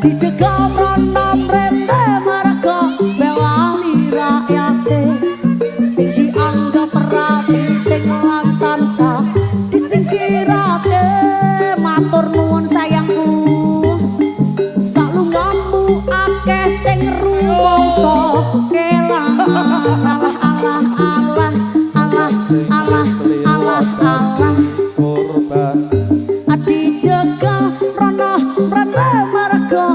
Dijegal mrono mrene marga mbelani rakyate sing dianggap ra penting lan tansah disingkirake. Matur nuwun sayangku, salungamu akeh sing rumangsa kelangan. Alah alah alah alah alah alah alah. Korban. Dijegal rono mrene marga